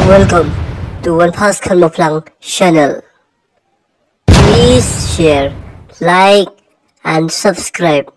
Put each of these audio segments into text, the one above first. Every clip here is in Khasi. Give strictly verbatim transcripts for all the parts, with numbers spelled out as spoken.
Welcome to One Pass Kharmoplang channel. Please share, like, and subscribe.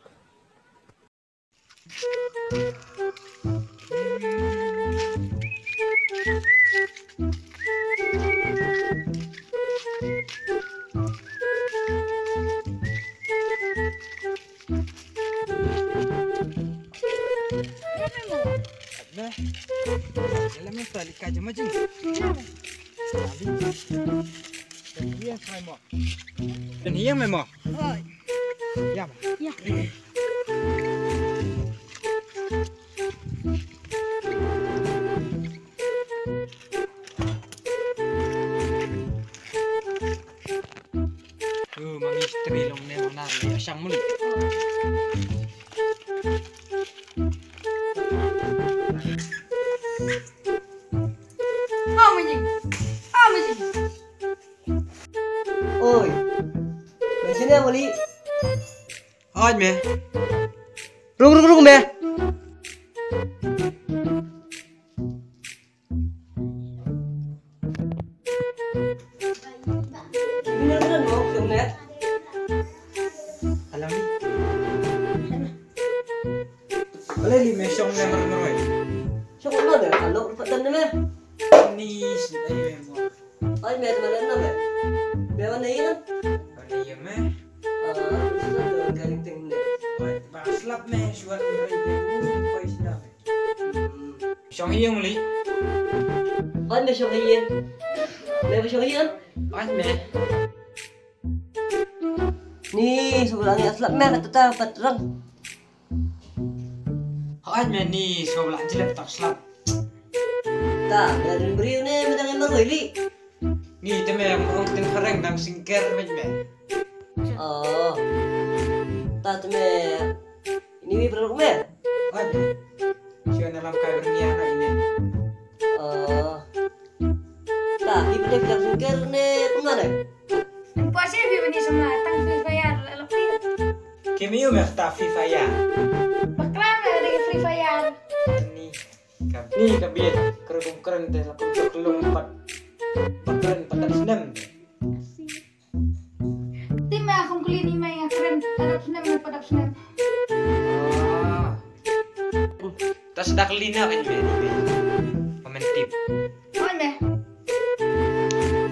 Oi. Ya. Tu ma mistri long ne ma nar ne shang muli. Oi. Mesti ne muli. Oj me. Rung rung rung me. Alam ni. Balei li me shong ne maroi maroi. Shong ne maroi, kalau patah ne me. Ni sih, ayo me mo. Ai me, mana ne me. Me mana ye ne? Mana ye me? Ah, sudah dengan garing ting ne. Ba slap me, suat me, pai sida me. Shong hi ïing muli. Wan me shong hi ïing. Me ba shong hi ïing. Wan me. Ni, sebelah ni slap me kata ta pat rang. Wan me ni, sebelah jilep tak slap. Ta, me dun beriu ni, me dang ember wei li. Ni te me ong ong tin khareng dang singker me me. Oh. Ta te me. Ini wi berapa me? Wan. Sian dalam kai berniaga ini. Oh. Ta, wi beli bilang singker ne, kumna ne? Puasa wi beli sama tang Free Fire, lalu Free. Kimi yu me ta Free Fire. Baklan ada Free Fire. Ni. Ka, ni ka biet, kru kum kren te, la kum tok lung pat. Pat kren, pat dap snem. Ti ma kum kuli ni mai nga kren, pat dap snem, pat dap snem. Ah. Ta sedak lina kan me, ni me. Komen tip. Komen me.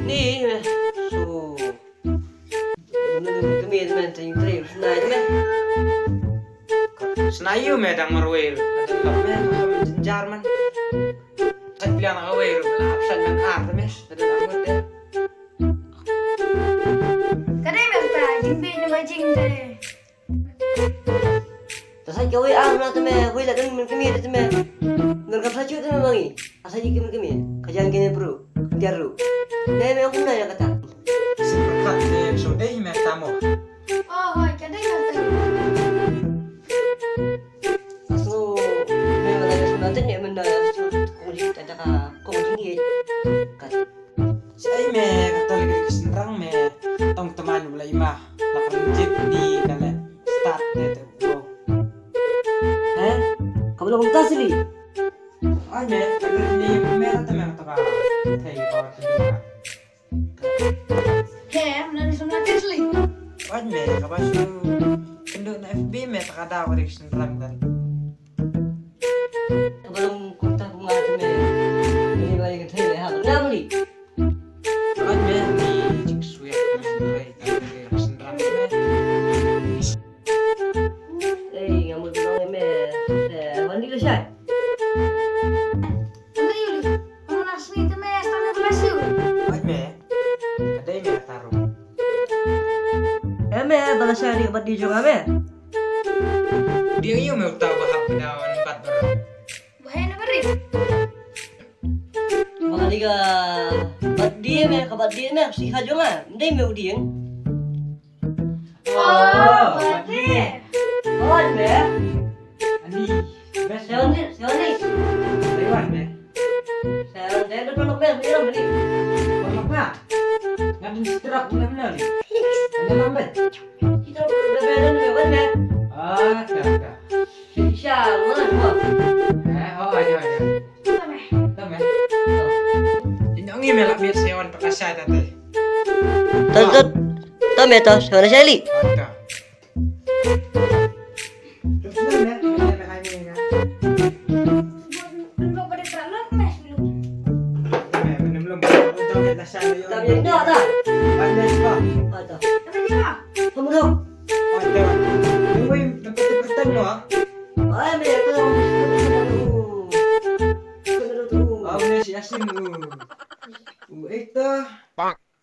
Ni me. So. Kmie te men, te ïing trei, snai te men. Snai ïu me dang marwei, dang lap me, dang lap me jynjar man. Sa pliang na kawei ruh, la hap sait man ar te me, dang lap me te. Ka dei me ta, jingbieit ne ba jing te. Te sa kawei ar na te me, wei la dang men kmie te me. Ngan ka sa chu te me ba ngi. Asa ji kim kim ya. Ka jang kene bru. Tiar ru. Dei me ong kumno ïa kata. Sympat te so dei me tamo. Oh, hoi, ka dei me tamo. Aso me wala ya suna te ne menda ya so ko ji ta ka ko ji ni. Kat. Sai me kata lagi ki senrang me. Tong teman wala ima. La ka jit ni kale. Start te te. He? Ka ba long kumta sili. Ai me, ka ni ni me ta me ta ka. Thei ko ta. He, na ni sum na te sili. Ai me, ka ba su. Kendo na F B me ta ka da wa rik senrang dan. Ka ba long kumta kumta me. Ni ba rik thei ha. Na muli. Ai me, ni jik suya me. Ai, ka rik senrang me. Ei, nga mut nong eme. Eh, wan di lashai. Ame yuli. Ame nasni te me, sta me balasu. Wan me. Kadai me tarum. Eme balashai di bat di jong ame. Dia yu me uta bahap da wan bat ber. Bahai na beri. Maka di ka bat di me, ka bat di me, si ha jong a. Ndai me u dieng. Oh, birthday. Wan be. Ani, best. Seven ni, seven ni. Seven be. Seven, seven, seven, seven, seven. Seven be. Ngan sitrak benar-benar ni. Ada lambat. Kita dah benar-benar ni, wan be. Ah, dah, dah. Insya Allah, wan. Eh, oh, ayo, ayo. Tama. Tama. Oh. Ni me la miet se wan pat lashai ta te. To, to, to me to, se wan lashai li. Anta.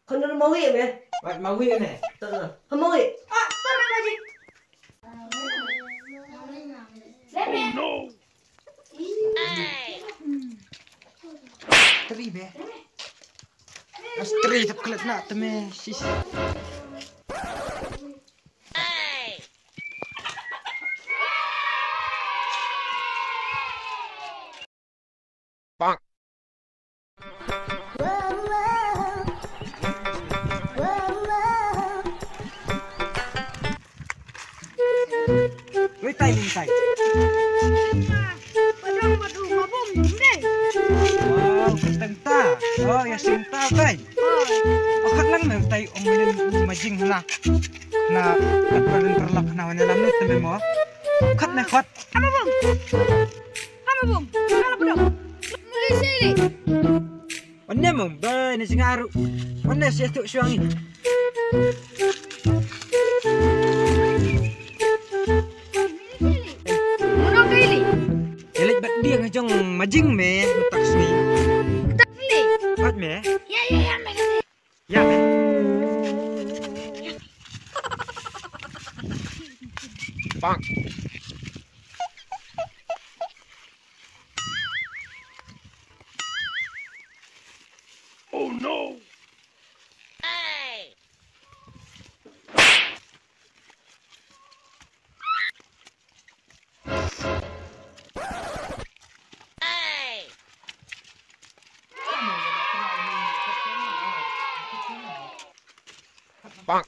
Khun dur mawi me. Wat mawi ne. Khun mawi. Tri be. As tri tap klet na teme sis. Wei tai ling tai. Padang madu mabung dei. Oh, teng ta. Oh, ya sing ta tai. Oh, khat lang na tai ong lin majing na. Na kat parin terlak na wan lam ni tembe mo. Khat na khat. Apa bung? Apa bung? Apa bung? Muli sili. Wan ne mong bai ne singaru. Wan ne sia tu suangi. Mono kaili. Elit bat dia ngajong majing me tak sini. Tak sini. Bat me. Ya ya ya me. Ya me. Bang. Oh no! Bang.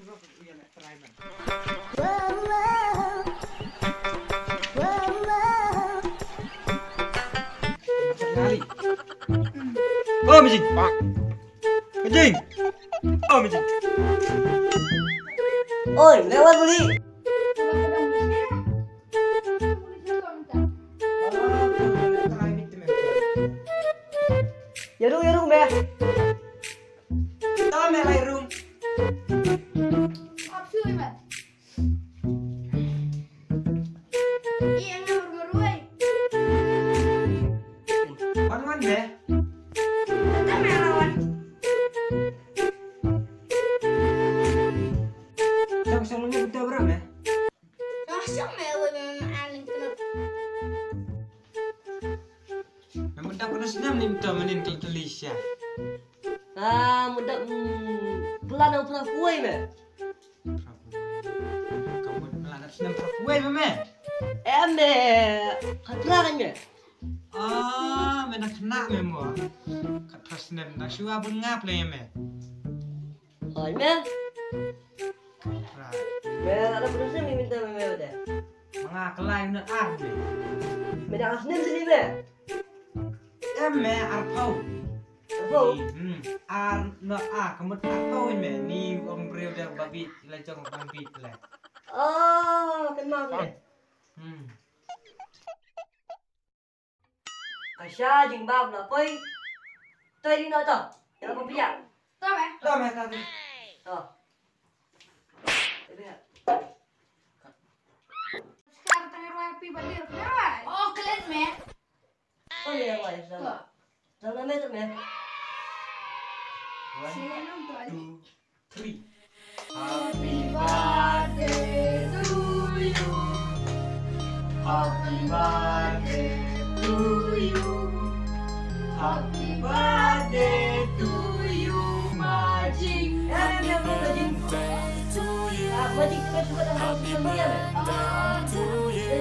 Oh, mijing. Mijing. Oh, mijing. Oi, lewat beli. Yarung, yarung, be. Tama lai rung. Wan wan be. Tama lawan. Sang sang lu kita berapa? Sang me lu memang aling kenapa? Namun tak pernah senam ni minta menin kali kali sya. Ah, muda, hmm, pelan aku pernah kuai me. Kamu pelan aku senam pernah kuai me me. Em me, katra kan me. Ah, me nak kena me mo. Katra senam nak shua pun ngap le me. Oi me. Katra. Me ada pernah senam ni minta me me deh. Manga kelai minot ar me. Me da snem sini me. Em me arphew. Arphew. Hmm. Ar no a kemut arphew me ni ong breu da babi la jong babi le. Oh, kan ma le. Hmm. Ka sha jingbam la poi. Toi di no to. Ya ko pia. To me. To me to me. To. Sekarang tengah ruang happy birthday. Oh, kalian me. Oh ya, wai sama. Sama me to me. One, two, three. Happy birthday to you. Happy birthday to you. Happy birthday to you, Majing. Happy birthday to you. Happy birthday to you.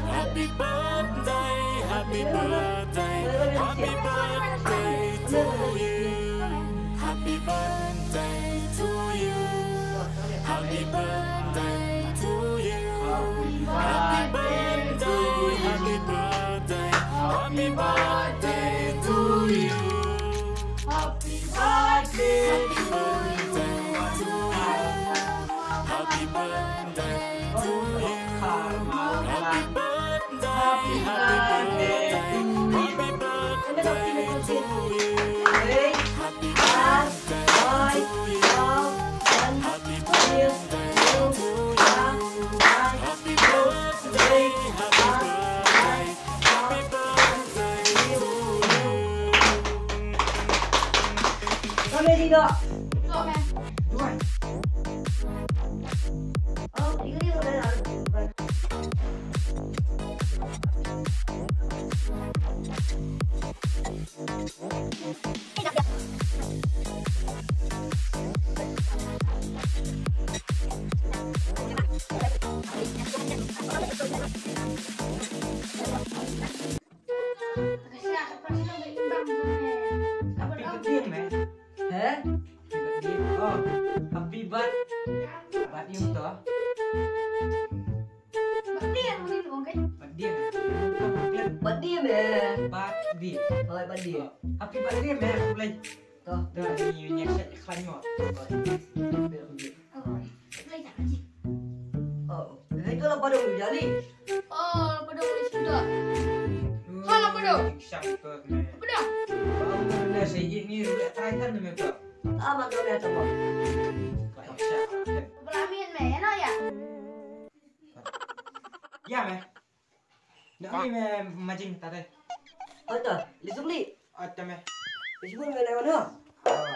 Happy birthday, happy birthday, happy birthday to you. Happy birthday to you. Happy birthday to you. Happy birthday, happy birthday, happy birthday to you. Happy Happy birthday, man. Heh? Happy birthday. Oh, happy birth-, birthday to. Birthday yang mungkin, mungkin. Birthday, man. Birthday, man. Birthday. Oh, birthday. Oh, happy birthday, man. Boleh. Dah. Dah, ni, ni, ni, ni, ni, ni. Oh, boleh tak, Haji? Oh, itu lah pada ujali. Oh, la pdeng ïa suda. Ha, la pdeng. Sham to me. Pdeng. Ba ong ne se ïa ngi ruh try kan me to. Ah, ma to me to mo. Ba ong sha. Pelamin me, ya no ya? Ya me. Nda ngi me majing ta te. Ata, li sum li. Ata me. Li sum me le wana.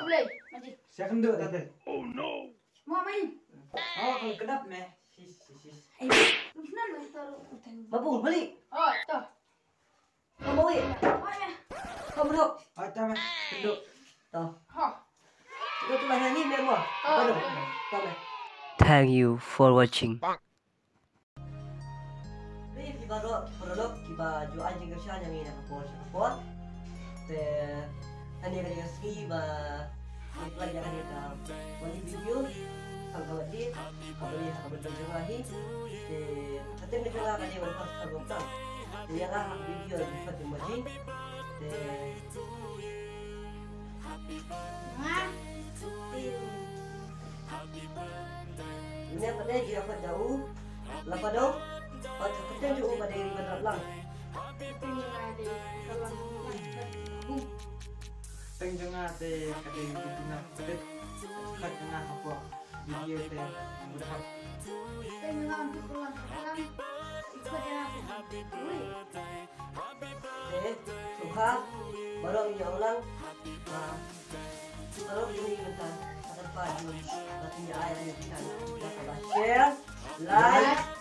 Boleh, majing. Second do ta te. Oh no. Mo mai. Oh, kalau kedap me. Sis, sis, sis. Eh, lu sana lu taruh utang. Babu, balik. Oh, toh. Kamu wei. Oh, ya. Kamu dok. Oh, toh me. Kedok. Toh. Ha. Kita tu lah nyanyi me mo. Oh, toh. Toh me. Thank you for watching. Te phi baroh, phi baroh kiba ju ai jingkyrshan ïa ngi na ka por sha ka por. Te hangne ka dei ka sngi ba ngi pynlait ïa kane ka mani video. Tang ka mani ka mani ka mani jong nga hi. Te ka ktien ka jong nga ka dei ban khot ka goptang. Te ïa nga ha ka video ka khot ka mani. Te nga. Ine pat de jia pat da u. Lapa dong. Pat ka ktien jong u ba dei ban rap lang. Ktien jong nga te ka dei ban rap. Kat jong nga hapoh video te. Ktien jong nga untuk pulang pulang. Ikut ya. Ui. Te sngewbha baroh ngi ïa ong lang ba baroh ngi mynta ka dei ba ïa ai ïa ngi, share, like.